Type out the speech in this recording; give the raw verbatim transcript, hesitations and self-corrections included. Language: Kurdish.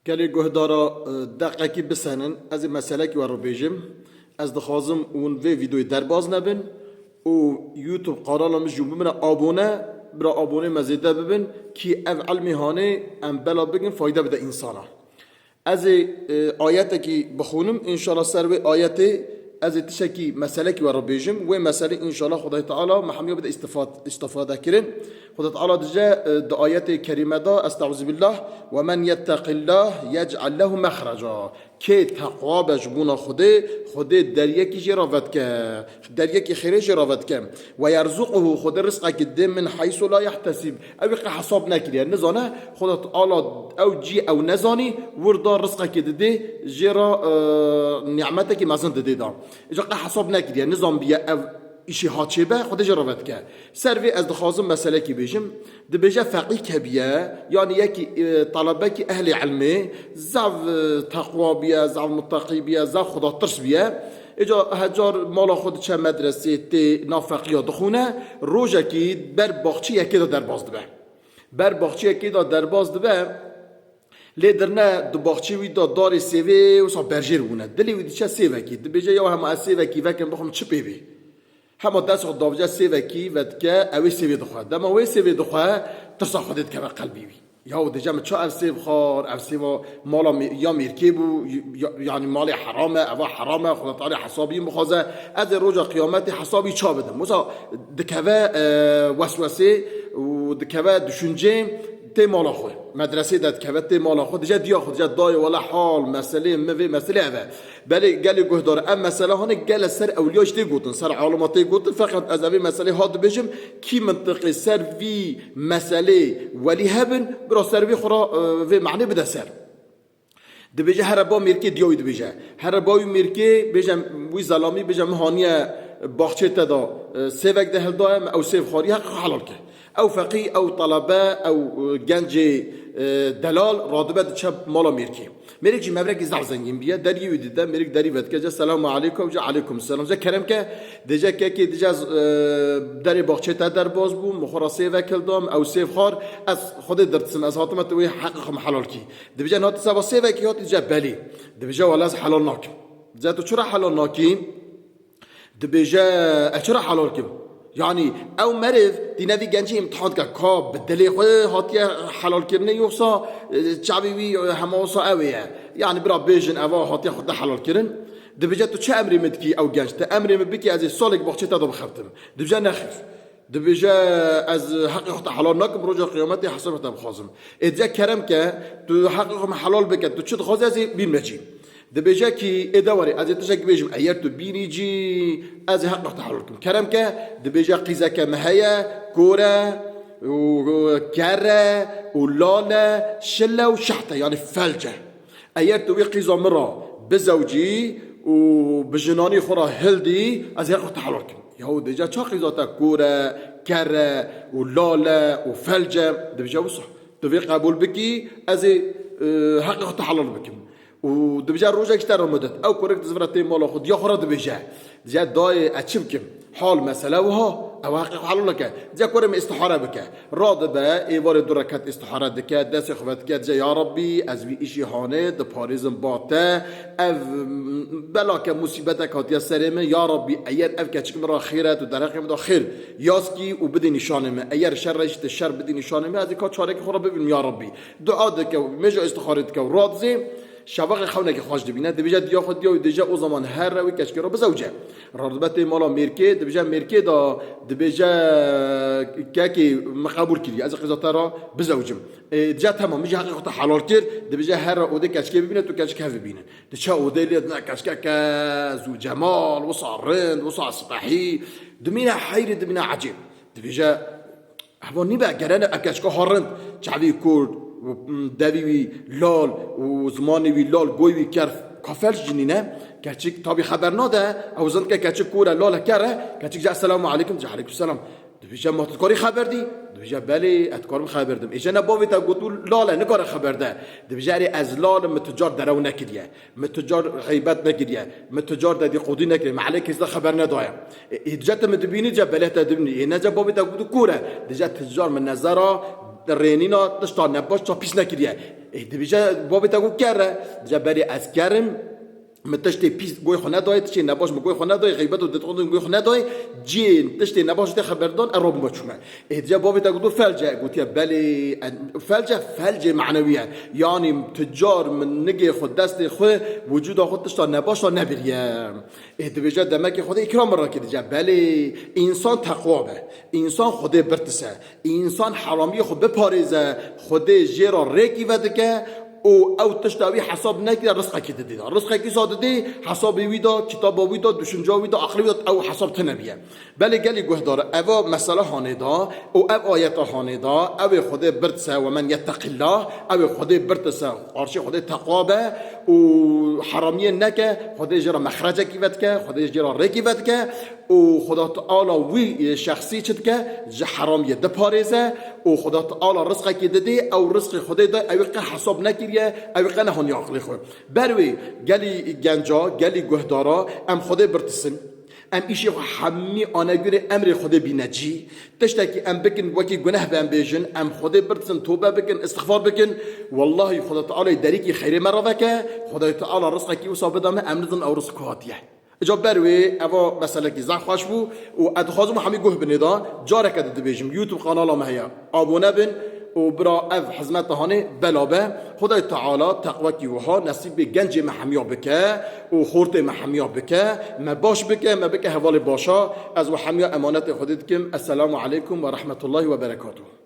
Gelê guhdara, e, deqekî bisenin, ez ê meselekî we re bêjim. Ez dixwazim hûn vê vîdeoyê derbaz nebin û YouTube kanala min jî bibine abone, bira abonê me zêde bibin, kî ev ilmê hanê em bela bigin, fayde bide însana. Ez ê, e, ayetekî bixwînim, înşallah ser wê ayetê ez ê tiştekî meselekî we re bêjim. Wê meselê înşallah Xwedayê Teala me hemiya bide îstifad-, îstifadekirin. Xwedê Teala dice, e, di ayetê kerîme de, Estaizu billah, "Ve men yetteqillah yec'al lehu mexreca." Kê teqwa be ji bona Xwedê, Xwedê deriyekî jê re vedike, deriyekî xêrê jê re vedike. "Ve yerzuquhu", Xwedê rizqekî dê "min heysu la yehtesib." Ew ê qe hesab nekiriye, nizane, Xwedê Teala ew cî ew nezanî, wir da rizqekî didê, jê re, e, nîmetekî mezin didê da. Îca qe hesab nekiriye, nizanbiye ev îşî ha çêbe, Xwedê jê re vedike. Ser vê ez dixwazim meselekî bêjim. Dibêje feqîh kebiye, yanî yekî, e, talebekî ehlê ilmê, zaf, e, teqwa biye, zaf muteqî biye, zaf xwedatirs biye. Îca hecar mala xwe diçe medresê, tê nav feqiya dixwîne, rojekî ber baxçê yekê de derbas dibe. Ber baxçê yekê de derbas dibe, lê dirne di baxçê wî de darê sêvê wisa berjêr bûne. Dilê wî diçe sêvekî. Dibêje, "Ya hema ez sêvekî vekim bixwim çi pê bê?" Hema dest xwe davce sêvekî vedike, ew ê sêvê dixwe. Dema wê sêvê dixwe, tirsa Xwedê dikeve qelbî wî. "Ya dêje min ça ev sêv xwar, ev sêva mala mê-, ya mêrkê bû, ya, yanî malê heram e, eva heram e, Xwedê Teala hesabî min bixwaze, ez ê roja qiyametê hesabî ça bidim?" Wisa dikeve, e, weswesê û dikeve düşüncê, tê mala xwe. Medresê de dikeve, tê mala xwe. Dije diya xwe, dije dayê, wele hal, meselê min vê meselê ev e. Belê gelê guhdar, ev mesele hane gele ser ewliya jî tê gotin, ser alima tê gotin. Feqet ez evê meselê ha dibêjim, kî mintiqê ser vî meselê welî hebin, bira ser vê xwe ra, e, vê manê bide ser. Dibêje here ba mêrkê diya wî dibêje. Here ba wî mêrkê bêje wî zelamî bêje min haniye baxçê te da, e, sêvek de hildaye, min ew sêv xwarî heq helal ke. Ew feqî, ew talebe, ew, e, gencê, e, delal radibe diçe mala mêrkê. Mêrik jî mevrekî zaf zengîn biye, deriyê wî dide, mêrik derî vedike, ce selamu aleykum, ce aleykum selam, ce kerem ke, dêje kekê, dêje, e, derê baxçê te derbas bû, min xwe ra sêvek hildam, ew sêv xwar, ez Xwedê dirdisim, ez hatime tu wê heqê xwe min helal kî. Dibêje, "Na tu seba sêvekî hatî?" Dije, "Belê." Dibêje, "Wele ez helal nakim." Dije, "Tu çira helal nakî?" Dibêje, "Ez çira helal kim?" Yanî ew meriv tîne vî gencî îmtihan dike, ka bi dilê xwe hatiye helalkirinê, yoxsa, e, çavê wî, e, hema wisa ew ê ye. Yanî bira bêjin, eva hatiye xwe te helalkirin. Dibêje, "Tu çi emrê min dikî ew genc? Te emrê min bikî ez ê salek baxçê te de bixebtim." Dibêje, "Nexêr." Dibêje, "Ez heqê xwe te helal nakim, roja qiyametê hesabê te bixwazim." Ê dije, "Kerem ke, tu heqê xwe min helal bike, tu çi dixwazî ez ê bînme cî." Dibêje kî, "Ê de werê, ez ê tiştekî bêjim, eger tu bînî cî, ez ê heqê xwe te helal kim." Kerem ke, dibêje, "Qîzeke min heye, kor e, û ker e, û lal e, şil e û şeht e, yanî felc e. Eger tu wî qîza min ra bizewcî û bi jinanî xwe ra hildî, ez ê heqê xwe te helal kim." Yahu dêje, "Ça qîza te kor e, ker e û lal e û felc e?" Dibêje, "Wisa tu vê qebûl bikî, ez ê, e, heqê xwe te helal bikim." Û dibêje, "Rojek ji te re mudet." Ew kurek dizivire tê mala xwe, diya xwe re dibêje. Dije, "Dayê, ez çi bikim? Hal mesele wiha, ew heqê xwe helal neke." Dije, "Kurê min, îstihare bike." Radibe, êvarê du reket îstihare dike, destê xwe vedike, dije, "Ya Rabbî, ez vî îşî hanê diparêzim ba te. Ev, m, belake musîbetek hatiye serê min. Ya Rabbî, eger ev keçik min ra xêr e, tu derheqê min de xêr yaz kî û bidî nîşanê min. Eger şer e jî, tu şer bidî nîşanê min, ez ê ka çarekî xwe re bibînim, ya Rabbî." Dua dike, mêja îstixarê dike û radizê, şevaxê xewnekî xweş dibîne. Dibêje diya xwe diya wî dêje, o zaman here wî keçikê re bizewce. Radibe tê mala mêrkê, dibêje mêrkê da, dibêje, "Kekê, min qebûl kiriye, ez ê qîza te re bizewcim." E, dije, "Temam, min jî heqê xwe te helal kir." Dibêje, "Here odê keçikê bibîne, tu keçik hev bibînin." Diçe odê lê dine keçikeke zû cemal, wisa rind, wisa spehî. Dimîne heyrê, dimîne ecêb. Dibêje, "Heva nîbe, gerene ev keçika ha rind, çavî kurt, û, m, devî wî lal û zimanê wî lal, goy wî kerf, ka felc cinîne." Keçik tabî xeber nade, ew zindike keçik kor e, lal e, ker e, keçik dije, "Esselamu aleykum." Dije, "Aleykum selam." Dibêje, "Ma tu dikarî xeber dî?" Dibêje, "Belê, ez dikarim xeber dim." "Ê jene bavê te gotû lal e, nikare xeber de." Dibêje, "Erê ez lal im, min tu car derew nekiriye. Min tu car xeybet nekiriye, min tu car dedîqodî nekiriye, min elê kes de xeber nedaye." E, e, dije, "Tu min dibînî?" Dije, "Belê, te dibînî." "E, nece bavê te gotû kor e?" Dije, "Tu car min nezera rênîna tişta nebaş, tişta pîs nekiriye. Ê, dibêje, babê te got ker e. Dibêje, belê ez ker im. Min tiştê pîs goy xwe nedayê, tiştê nebaş min goy xwe nedayê, xeybet û dedikodu min goy xwe nedayê. Cihê tiştê nebaş tê xeberdan, e, rabûme çûme. Ê, dibêje, babê te got felce, gotiye, belê, e, felce, felcê manewî ye. Yanî tu car min nigê xwe, destê xwe, wicûda xwe tişta nebaş da nebiriye. Ê, dibêje, demekê Xwedê îkram min re kir, dibêje, belê, însan teqwa be, însan Xwedê birtise, însan heramiyê xwe biparêze, Xwedê jê re rêkî vedike û ew tişta wî hesab nekiriye, rizqekî didê de. Rizqekî sa didê, hesabê wî de, kitaba wî de, düşünca wî de, aqilê wî de, ew hesab tune biye. Belê gelî guhdar, eva mesela hanê da û ev ayeta hanê da, ew ê Xwedê birtise, "Ve men yetteqillah", ew ê Xwedê birtise, qarşî Xwedê teqwa be û heramiyê neke, Xwedê jê re mexrecekî vedike, Xwedê jê re rêkî vedike û Xweda Teala wî şexsî çi dike, ji heramiyê diparêze û Xweda Teala rizqekî didê, ew rizqê Xwedê da, ew ê qe hesab nekiriye, ew ê qe nehaniye aqilê xwe. Ber wê gelî genca, gelî guhdara, em Xwedê birtisin. Em îşê xwe hemî anegurê emrê Xwedê bîne cî. Tiştekî em bikin, wekî guneh be em bêjin, em Xwedê birtsin, tobe bikin, istixfar bikin. Wellahî Xweda Teala'yê derîkî xeyrê me re veke, Xwedayê Teala rizqekî wisa bida me, em nizin ew rizq ku hatiye. Îca ber wê, eva meselekî zaf xweş bû û ez dixwazim hemî guh binê da, careke di dibêjim, YouTube kanala me heye, abone bin û bira ev hizmeta hanê bela be. Xwedayê Teala teqwekî wiha nesîbê gencê me hemiya bike û xortê me hemiya bike, me baş bike, me bike hevalê başa. Ez we hemiya emanetê Xwedê dikim. Esselamu aleykum ve rahmetullahi ve berekatuhu.